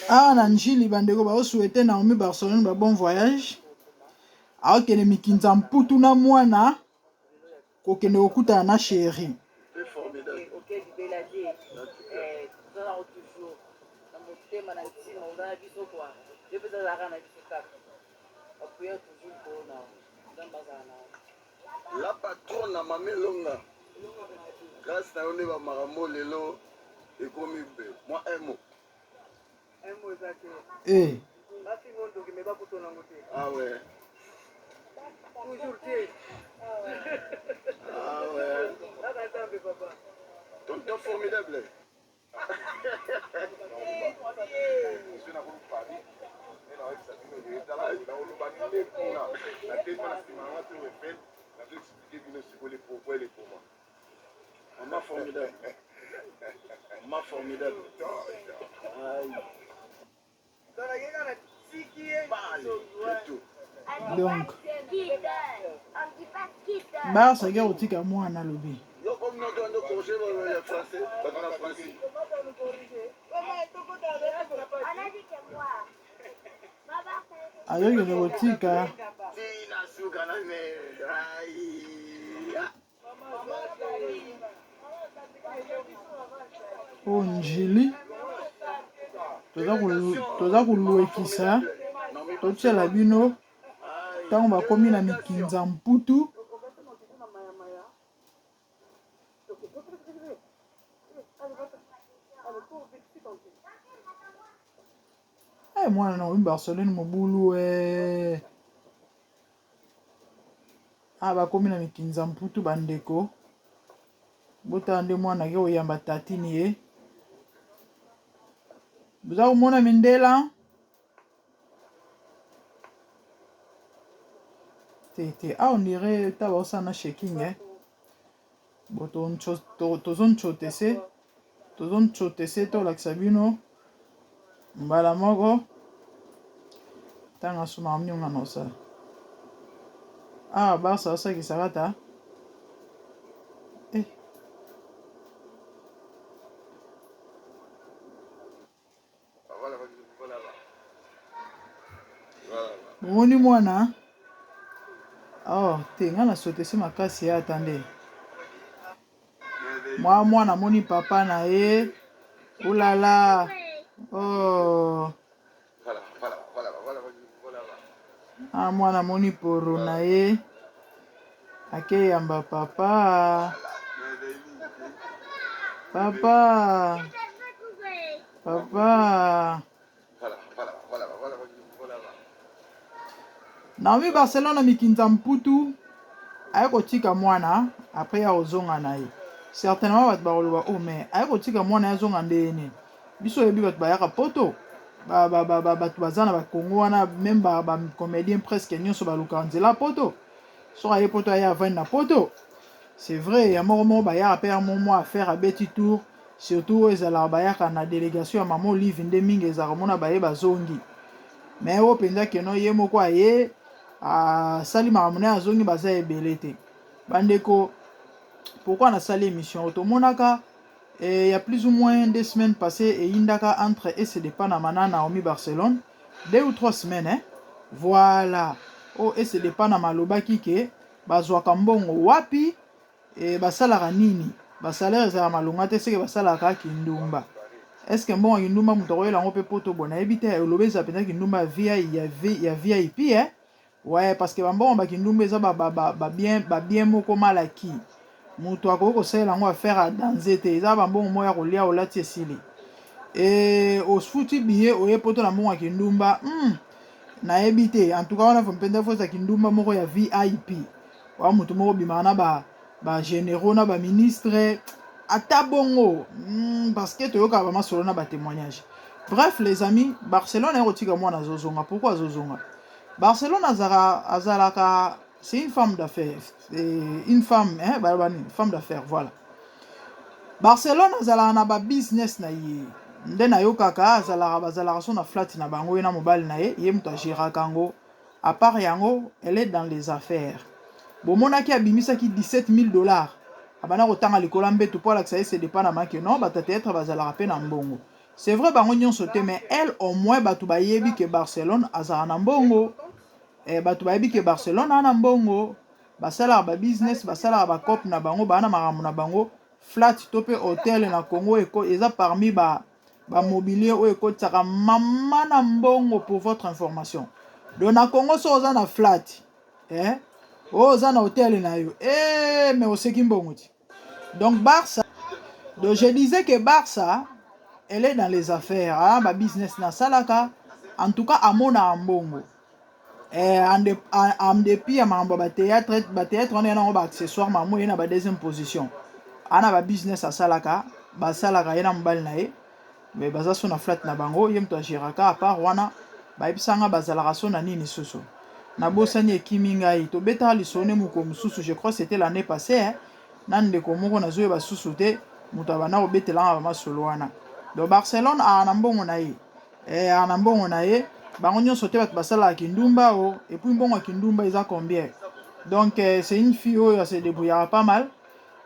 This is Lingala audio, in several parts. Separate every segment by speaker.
Speaker 1: Awa na Ndjili bandeko bao souhaiter Naomi Barcelone ba bon voyage. Akende mikinza mputu na mwana kokende kokutana na chérie.
Speaker 2: La patrona mame longa grâce na yo nde ba makambo lelo ekomi be mwa un mot.
Speaker 3: Un mot eza te.
Speaker 1: Eh.
Speaker 3: Bafingo ndoki mais bakutona ngo te.
Speaker 2: Ah ouais.
Speaker 3: Toujours te.
Speaker 2: Ah ouais.
Speaker 3: Kaka Nzambe papa.
Speaker 2: Tonton formidable. Maman formidable. Maman formidable. Aïe.
Speaker 1: Donc Barça ake kotika mwana alobi. Azokende kotika Oyo ndjili toza koluekisa totiela bino ntango bakomi na mikinza mputu. Eh, mwana na omi Barcelone mobulu eh. Ah bakomi na mikinza mputu ba ndeko. Botala nde mwana ake koyamba tatini ye. Boza komona mindela? Te te ah on dirait ta baosala na shaking eh. Bo tozo nchotese tozo nchotese tolakisa bino mbala moko tanga suma mnyonga na osala awa barsa osakisaka ta eh. Bomoni mwana oh te nga na sotese makasi ya ata nde mwa mwana amoni papa na ye ulala oh ah mwana amoni poro na ye akeyamba papa papa papa Naomi Barcelona mikinza mputu aye kotika mwana après ya kozonga na ye certainement bato bakoloba oh mais aye kotika mwana ye azonga ndenge nini biso oyebi bato bayaka poto bato baza na bakongo wana meme bacomédien presque nyonso balukaka nzela poto soki aye poto aye avandi na poto c'est vrai ya moko moko bayaka mpe ya mo mwa affaire abeti tour surtout oyo ezalaka bayaka na delegation ya mama olive nde mingi ezalaka mona baye bazongi mais oyo mpenza keno ye moko aye asali makambo naye azongi baza ebele te bandeko pourquoi nasali émission oyo tomonaka eh, ya plus ou moins 2 semaines passées eyindaka entre ecd Panama na Naomi Barcelone 2 ou 3 semaines hein? Voilà oyo ecd Panama alobaki ke bazwaka mbongo wapi e basalaka nini basalaire ezalaka malonga te seke basalaka kindumba est-ce mbongo ya kindumba moto akoyela yango mpe poto bo nayebi te olobi eza mpenza kindumba ya vi ya, v, ya vip eh? Ouais, parce que bambongo bakindumba eza babien ba, ba ba moko malaki moto akoki kosalela yango affaire ya danze te eza bambongo moko ya kolia olati esili e ofuti billet oye poto na mbongo ya kindumba nayebi te en tout cas wana mpenza fo eza kindumba moko ya vip wa moto moko obimaka na ba bagénéraux na baministre ata bongo parce que toyokaka bamasolo na batémoignage. Bref, les amis, Barcelone akotika mwana azozonga. Pourquoi azozonga? Barcelone azalaka c'est une femme d'affaires, une femme hein, balobani femme d'affaires. Voilà, Barcelone azalaka na babusiness na ye nde nayokaka azalaka bazalaka so na flat na bango ye na mobali na ye ye moto agéraka yango. À part yango, elle est dans les affaires. Bomonaki abimisaki 17 000 dollars. Abanda kotanga likolo ya mbetu mpo alakisa ye sedepa na make non, bato ya théâtre bazalaka mpe na mbongo. C'est vrai, bango nyonso te, mais elle au moins bato bayebi ke Barcelone azala na mbongo. Bato bayebi ke Barcelone aza na mbongo, basalaka babusiness, basalaka bacope na bango, baa na makambo na bango. Flat to mpe hotel na Congo eza parmi ba bamobilier oyo ekotisaka mama na mbongo, pour votre information. Donc na Congo, so oza na flat, oyo oza na hotel na yo, mais oseki mbongo ti. Donc Barça, donc je disais que Barça, elle est dans les affaires, ah, ba business nasalaka. En tout cas amonaka mbongo en dépit ya makambo ya bathéâtre. Bathéâtre wana ye nango baaccessoire, makambo ye na ba deuxième position. Ana babusiness asalaka, basalaka ye na mobali na ye, mais baza so na flat na bango, ye moto agéraka. À part wana, bayebisanga bazalaka so na nini susu, nabosani, ekimi ngai. Tobetaka lisolo ne mokolo mosusu, je crois c'était l'année passée, hein? Na ndeko moko nazoyeba susu te, moto abanda kobetelanga bamasolo wana. Donc Barcelone aa na mbongo na ye, aa na mbongo na ye. Bango nyonso te bato basalaka kindumba o. Et puis mbongo ya kindumba eza combien? Donc c'est une fille oyo ase débrouillaka pas mal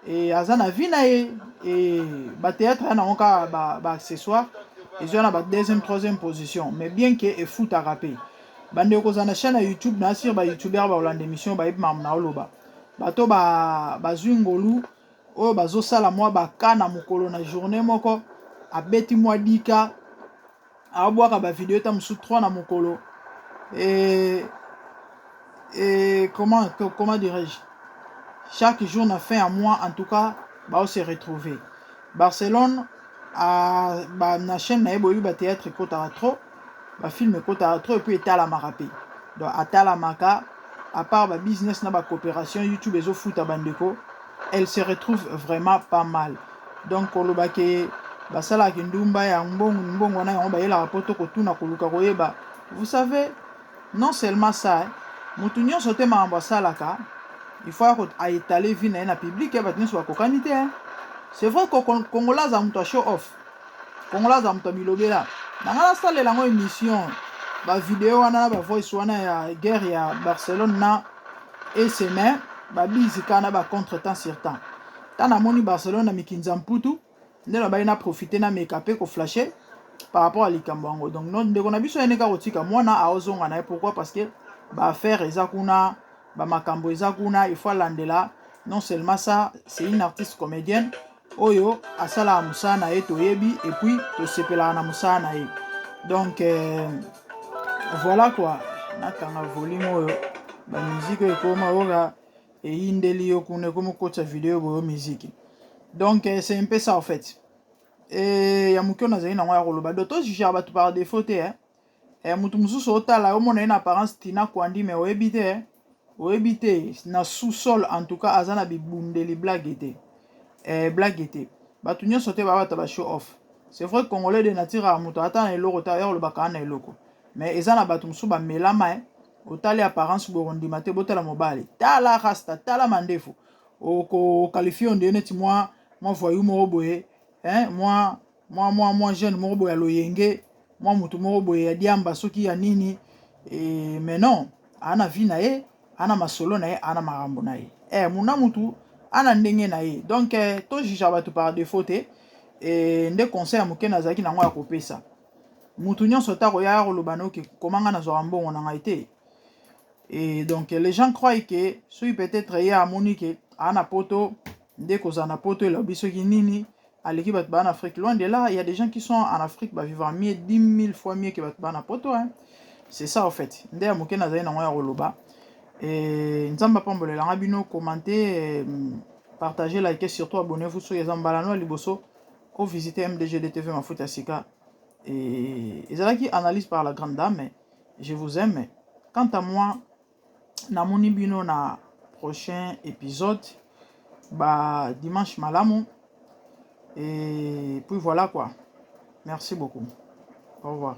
Speaker 1: et aza na vie na ye. E bathéâtre ya nango kaka baaccessoire, ba ezwa na ba deuxième, troisième position, mais bien ke efutaka mpe. Bandeko, kozala na chaîne ya YouTube na asire, bayoutubeur bakolanda émission, bayebi makambo na oloba. Bato bazwi ngolu oyo bazosala mwa baka na mokolo, na journée moko abeti mwa dika, abwaka bavideo ta mosusu 3 na mokolo. Et comment dirais-je, chaque jour na fin ya mois, en tout cas bao se retrouver. Barcelone a, ba, na chaîne na ye, boyebi, bathéâtre ekotaka trop, bafilm ekotaka trop, et puis etalamaka mpe. Donc atalamaka, à part babusiness na bacoopération YouTube ezofuta bandeko, elle se retrouve vraiment pas mal. Donc kolobaki basalaka ndumba ya mbongo, mbongo wana yango bayelaka mpo to kotuna, koluka koyeba. Vous savez, non seulement ça, motu nyonso te makambo asalaka, il faut aétaler vie na ye na public. Bato nyonso bakokani te. C'est vrai, Congolais aza moto ya show off, Congolais aza moto ya bilobela. Na ngai nasalela yango émission, bavideo wana na bavoice wana ya guerre ya Barcelone na eseme, babizi kaka na bacontretemps sur temps. Ntan namoni Barcelone na mikinza mputu nde nabai na profite, nameka mpe koflasher par rapport à likambo yango. Donc no, ndeko na biso yene kaka kotika mwana, aozonga na ye. Pourquoi? Parce que baaffaire eza kuna, bamakambo eza kuna, il faut alandela. Non seulement ça, c'est une artiste comédienne oyo asalaka mosala na ye, toyebi, et puis tosepelaka na mosala na ye. Donc voilà quoi. Nakanga volume oyo, bamusique oyo ekoma oyo eyindeli yo kuna, ekomi okotisa video boyo musique. Donc c'est un peu ça en fait. E ya moke oyo nazali nango ya koloba, do tojuger bato par défaut te, eh? Motu mosusu otala, omona ye na apparence tina kwandi, mais oyebi te, eh? Oyebi te na sous-sol, en tout cas aza na bibundeli. Blague te, blague te. Bato nyonso te baa bato ba show off. C'est vrai, Congolais de nature ya moto ata na eloko te, aya kolobaka na eloko, mais eza na bato mosusu bamelama, otali apparence boye, kondima te. Botala mobali, tala rasta, tala mandefu, okoqualifier onde neti mwa voyou moko boye, hein, mwa jeune moko boye ya loyenge, mwa motu moko boye ya diamba, soki ya nini. Mais non, aa na vie na ye, ana masolo na ye, ana makambo na ye, muna mutu ana ndenge na ye. Donc tojuger bato par défaut te. Nde conseil ya moke nazalaki nango ya kopesa mutu nyonso, ta koya koloba noki koma nga nazwaka mbongo na ngai te. Et donc les gens croient que soki peut-être ye amoni ke aa na poto, nde kozala na poto elobi soki nini, aleki bato baa na Afrique. Loin de là, il y a des gens qui sont en Afrique bavivre mieux, 10 000 fois mieux que bato baa na poto, hein. C'est ça en fait nde ya moke nazali nango ya koloba. E Nzambe apambolelanga bino. Commenter, partager, like, surtout abonnez-vous soki eza mbala no ya liboso ovisite MDGD TV Mafuta ya Sika. Ezalaki analyse par la grande dame. Je vous aime. Quant à moi, namoni bino na prochain épisode. Ba dimanche malamu et puis voilà quoi. Merci beaucoup, au revoir.